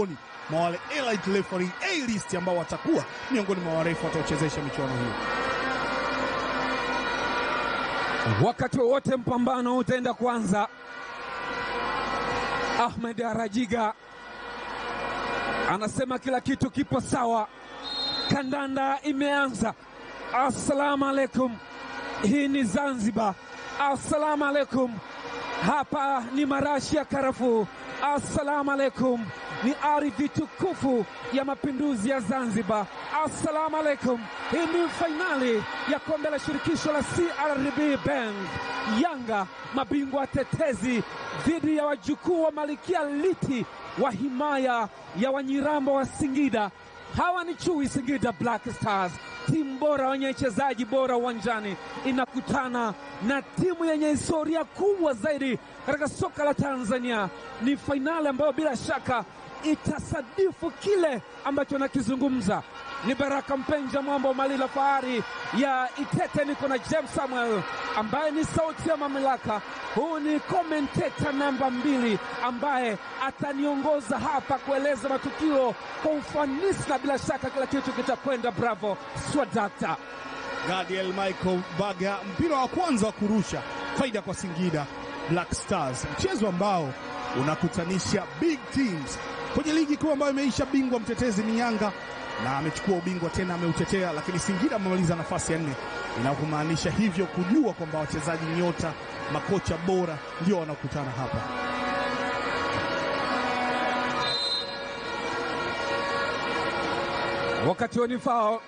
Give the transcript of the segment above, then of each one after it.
miongoni mwa wale elite referee A-list ambao watakuwa miongoni mwa warefu wataochezesha michuano hiyo. Wakati wowote mpambano utaenda kuanza. Ahmed Arajiga anasema kila kitu kipo sawa, kandanda imeanza. Assalamu alaikum, hii ni Zanzibar. Assalamu alaikum, hapa ni marashi ya karafuu. Assalamu alaikum, ni ardhi tukufu ya mapinduzi ya Zanzibar. Assalamu alaikum, hii ni fainali ya kombe la shirikisho la CRDB Bank. Yanga mabingwa tetezi dhidi ya wajukuu wa Malikia Liti wa himaya ya Wanyirambo wa Singida. Hawa ni chui Singida Black Stars, timu bora wenye wachezaji bora uwanjani, inakutana na timu yenye historia kubwa zaidi katika soka la Tanzania. Ni fainali ambayo bila shaka itasadifu kile ambacho nakizungumza. Ni Baraka Mpenja Mwambo Malila, fahari ya Itete. Niko na James Samuel ambaye ni sauti ya mamlaka. Huu ni commentator namba 2 ambaye ataniongoza hapa kueleza matukio kwa ufanisi, na bila shaka kila kitu kitakwenda bravo swadakta. Gadiel Michael Baga, mpira wa kwanza wa kurusha, faida kwa Singida Black Stars, mchezo ambao unakutanisha big teams kwenye ligi kuu ambayo imeisha. Bingwa mtetezi ni Yanga na amechukua ubingwa tena, ameutetea, lakini Singida amemaliza nafasi ya 4, inakumaanisha hivyo kujua kwamba wachezaji nyota, makocha bora ndio wanakutana hapa. Wakati wa nifao,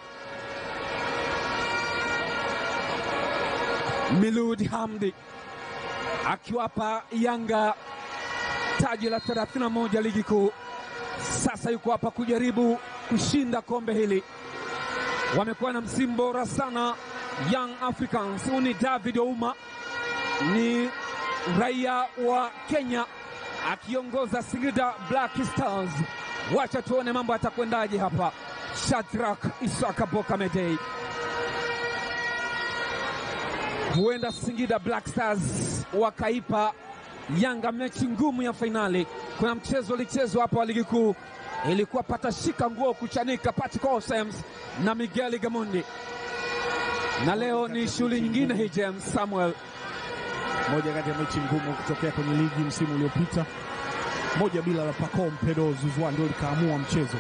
Milud Hamdi akiwapa Yanga taji la 31 ligi kuu. Sasa yuko hapa kujaribu kushinda kombe hili. Wamekuwa na msimu bora sana Young Africans. Huyu ni David Ouma, ni raia wa Kenya akiongoza Singida Black Stars. Wacha tuone mambo atakwendaje hapa. Shadrack Isaka Boka Medei, huenda Singida Black Stars wakaipa Yanga mechi ngumu ya fainali. Kuna mchezo ulichezwa hapa wa ligi kuu, ilikuwa patashika nguo kuchanika, Patrick Osems na Miguel Gamondi, na leo ni shughuli nyingine hii. James Samuel, moja kati ya mechi ngumu kutokea kwenye ligi msimu uliopita, 1-0 la Pacome Pedro Zuzwa ndio likaamua mchezo.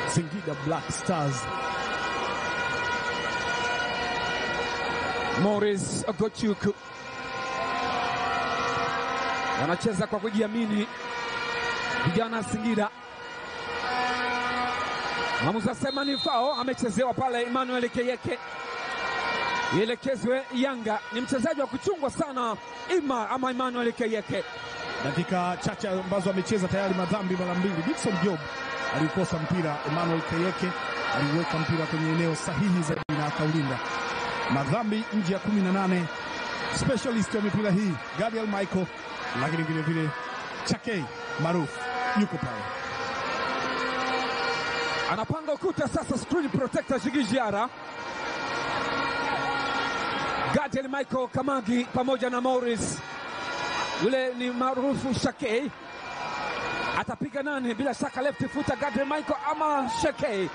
Singida Black Stars, Morris Ogochuku wanacheza kwa kujiamini vijana Singida. Mwamuzi asema ni fao, amechezewa pale Emmanuel Keyeke, ielekezwe Yanga. Ni mchezaji wa kuchungwa sana Ima ama Emmanuel Keyeke. Dakika chache ambazo amecheza tayari madhambi mara mbili. Dickson Job alikosa mpira, Emmanuel Keyeke aliweka mpira kwenye eneo sahihi zaidi na akaulinda. Madhambi nje ya 18, specialist wa mipira hii Gadiel Michael, lakini vile vile Chakei maarufu yuko pale anapanga ukuta sasa. Screen protector Jigijiara, Gadiel Michael Kamagi pamoja na Morris, yule ni maarufu Shakei. Atapiga nani? Bila shaka left footer Gadiel Michael ama Shakei.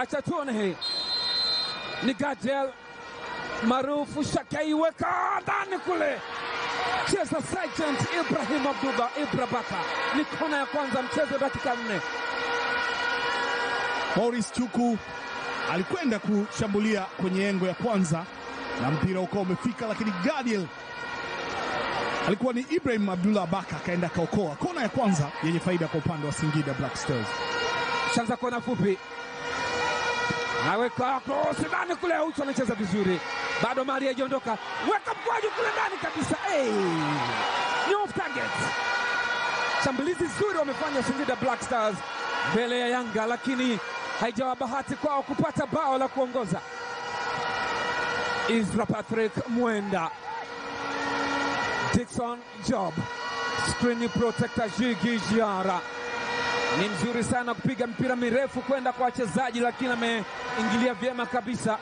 Acha tuone, hii ni Gadiel maarufu Shakei, weka ndani kule, cheza Sergeant Ibrahim Abdullah Ibra Baka. Ni kona ya kwanza mchezo, dakika 4. Morris Chuku alikwenda kushambulia kwenye engo ya kwanza na mpira ukawa umefika, lakini Gadiel alikuwa ni Ibrahim Abdullah Baka akaenda kaokoa kona ya kwanza yenye faida kwa upande wa Singida Black Stars. Shanza kona fupi, naweka cross ndani kule, Ucho anacheza vizuri, bado mali hajaondoka, weka mkwaju kule ndani kabisa. Hey, ni off target. Shambulizi zuri wamefanya Singida Black Stars mbele ya Yanga, lakini haijawa bahati kwao kupata bao la kuongoza. Isra Patrick Mwenda, Dickson Job, screen protector Jigi Jiara ni mzuri sana kupiga mpira mirefu kwenda kwa wachezaji, lakini ameingilia vyema kabisa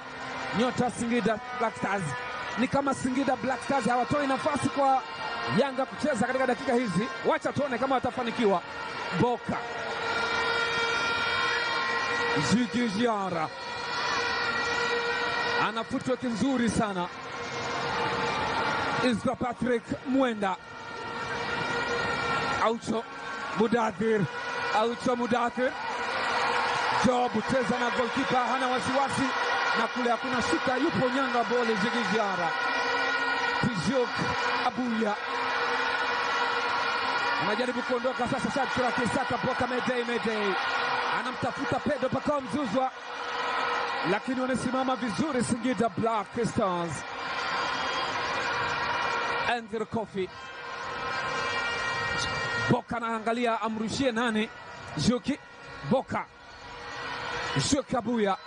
nyota Singida Black Stars. Ni kama Singida Black Stars hawatoi nafasi kwa Yanga kucheza katika dakika hizi. Wacha tuone kama watafanikiwa. Boka Djigui Diarra ana footwork nzuri sana. Isra Patrick Mwenda, Aucho Mudathir, Aucho Mudathir Job cheza na goalkeeper, hana wasiwasi na kule hakuna shuka, yupo nyanga bole. Djigui Diarra, Tijuk Abuya anajaribu kuondoka sasa. Shadrack Isaka Boka Mayday, Mayday anamtafuta Pedro Pacome Zouzoua, lakini wamesimama vizuri Singida Black Stars. Andrew Kofi Boka anaangalia amrushie nani? Juki Boka, Juki Abuya,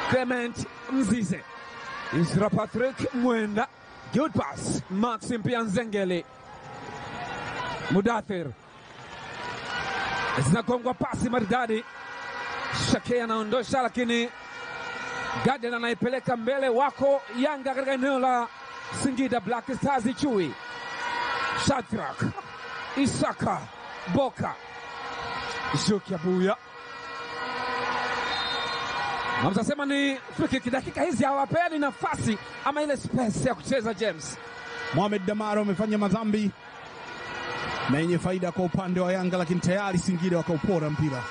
Clement Mzize, Isra Patrick Mwenda, good pass, Maxim Pianzengeli, Mudathir, zinagongwa pasi maridadi. Shake anaondosha, lakini Garden anaipeleka mbele. Wako Yanga katika eneo la Singida Black Stars. Chui Shadrack Isaka Boka, Juki Abuya, mtasema ni free kick. Dakika hizi hawapeani nafasi ama ile space ya kucheza. James Mohamed Damaro amefanya madhambi na yenye faida kwa upande wa Yanga, lakini tayari Singida wakaupora mpira.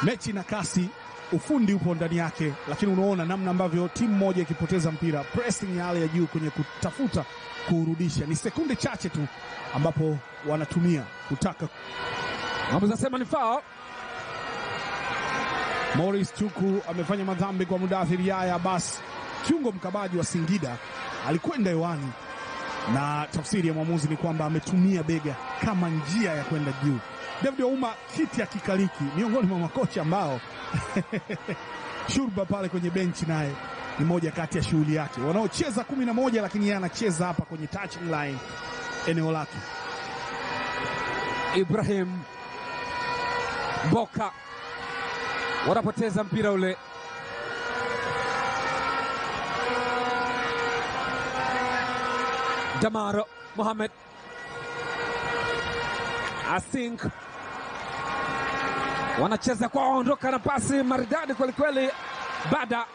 Mechi na kasi, ufundi upo ndani yake, lakini unaona namna ambavyo timu moja ikipoteza mpira, pressing ya hali ya juu kwenye kutafuta kuurudisha. Ni sekunde chache tu ambapo wanatumia kutaka. Mtasema ni foul. Morris Chuku amefanya madhambi kwa Mudathir Yahya Abbas, kiungo mkabaji wa Singida, alikwenda hewani na tafsiri ya mwamuzi ni kwamba ametumia bega kama njia ya kwenda juu. David Ouma kiti akikaliki, miongoni mwa makocha ambao shurba pale kwenye benchi, naye ni moja kati ya shughuli yake, wanaocheza 11 lakini yeye anacheza hapa kwenye touching line eneo lake. Ibrahim Boka wanapoteza mpira ule. Damaro Mohamed Asink wanacheza kwa ondoka na pasi maridadi kwelikweli. Bada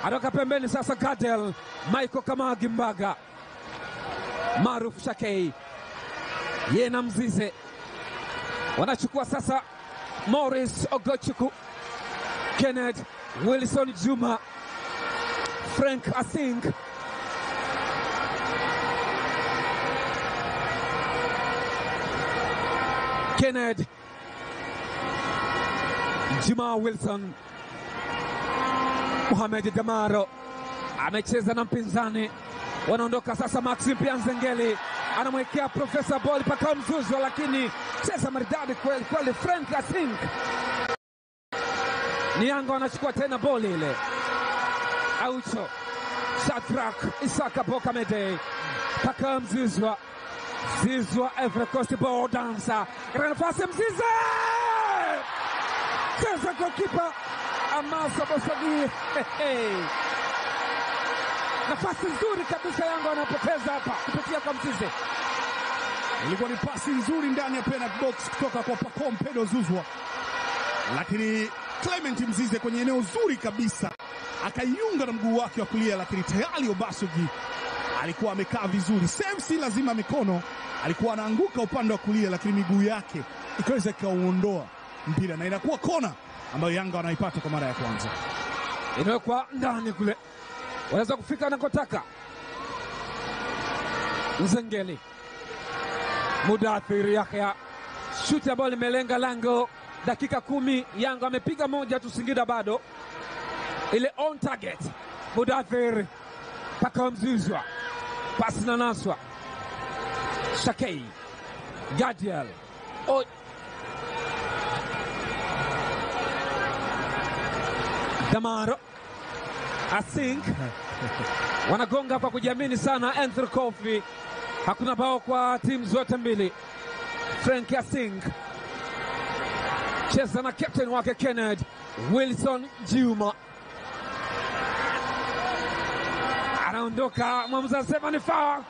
anatoka pembeni sasa, Gadel Michael Kamagi Mbaga, Maruf Shakei ye na Mzize wanachukua sasa. Morris Ogochuku, Kenneth Wilson Juma, Frank Asink Kenneth Juma Wilson, Mohamed Damaro amecheza na mpinzani, wanaondoka sasa. Maxim Pianzengeli anamwekea Profesa Boli Pacome Zouzoua, lakini cheza maridadi kweli kweli. Frank Asink ni Yanga wanachukua tena boli ile. Aucho Shadrack Isaka Boka Mede Pacome Zouzoua, Zouzoua Ivory Coast ball dancer katika nafasi Mzize cheza goalkeeper Amasa Bosagi. Nafasi nzuri kabisa Yanga wanapoteza hapa kupitia kwa Mzize. Ilikuwa ni pasi nzuri ndani ya penalty box kutoka kwa Pacome Pedro Zouzoua, lakini Clement Mzize kwenye eneo zuri kabisa akaiunga na mguu wake wa kulia, lakini tayari Obasogi alikuwa amekaa vizuri. Save si lazima mikono, alikuwa anaanguka upande wa kulia, lakini miguu yake ikaweza ikauondoa mpira na inakuwa kona ambayo Yanga wanaipata kwa mara ya kwanza. Inawekwa ndani kule, wanaweza kufika anakotaka. Nzengeli Mudathir Yahya, shuti ambayo limelenga lango. Dakika 10, Yanga amepiga moja tu, Singida bado ile on target. Mudathir Pacome Zouzoua, pasi na naswa Shakei Gadiel o Damaro Asink wanagonga kwa kujiamini sana. Andrew Kofi, hakuna bao kwa timu zote mbili. Frank Asink cheza na captain wake Kenneth Wilson Juma anaondoka, mwamuzi anasema ni foul.